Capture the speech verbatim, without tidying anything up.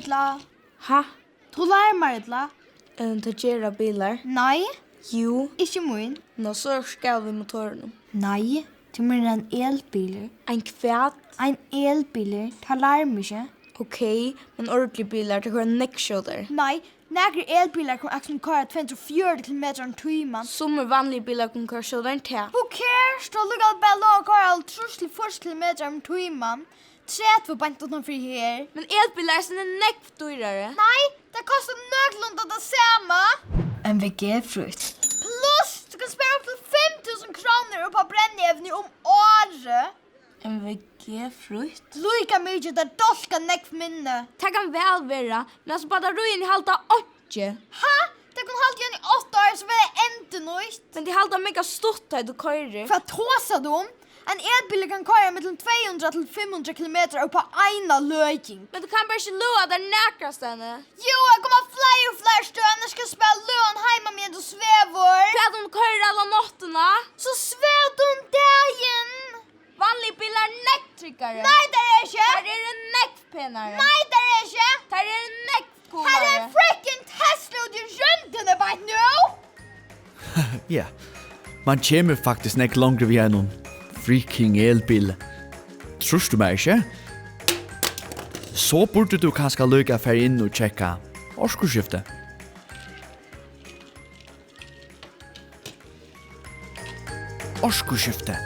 Ella? Ha? Tú larmar illa? Eh, tað gera bilar. Nei. Jú. Ikki mín. Ná, so skal við motorinum. Nei, tú meinar ein elbilur. Ein hvat? Ein elbilur, tað larmar ikki. Ok, men ordentligir bilar, tað koyra nógv skjótari. Nei, nakrir elbilar kunnu eisini koyra tvey hundrað og fjøruti kilometrar um tíman. Summir vanligir bilar kunnu koyra skjótari enn tað. Who cares? Tú lukar bara lov at koyra hálvtrýss til fýrs kilometrar um tíman. Tretivu beint uttan fyri her. Men elbilar eru eisini nógv dýrari. Nei, tað kostar nøkulunda tað sama. M V G frítt. Pluss, tú kanst spara upp til fimm túsund krónur upp á brennievni um árið. M V G frítt. Líka mikið, tað dálkar nógv minni. Tað kann væl vera, men altso, battaríini halda einki. Ha? Tað kann halda í eini átta ár, so verða endurnýtt. Men tey halda mega stutt, tá ið tú koyrir. Hvat tosar tú um? Ein elbilur kann koyra millum tvey hundrað til fimm hundrað kilometrar upp á eina løðing. Men tú kann bara ikki løða tær nakrastaðni. Jú, eg koma fleiri og fleiri støð, annars skal eg spæla løðan heima meðan tú svevur. Hvat um tú koyrir alla náttina? So svevur tú um dagin. Vanligir bilar eru nógv tryggari. Nei, tað er ikki. Teir eru nógv penari. Nei, tað er ikki. Teir eru nógv coolari. Her er ein freaking Tesla úti í rúmdini beint nú. Ja, man kemur faktiskt nógv longri við einum freaking elbili. Trýrt tú mær ikki? So burdi tú kanska líka farið inn og tjekka orkuskifti. Orkuskifti.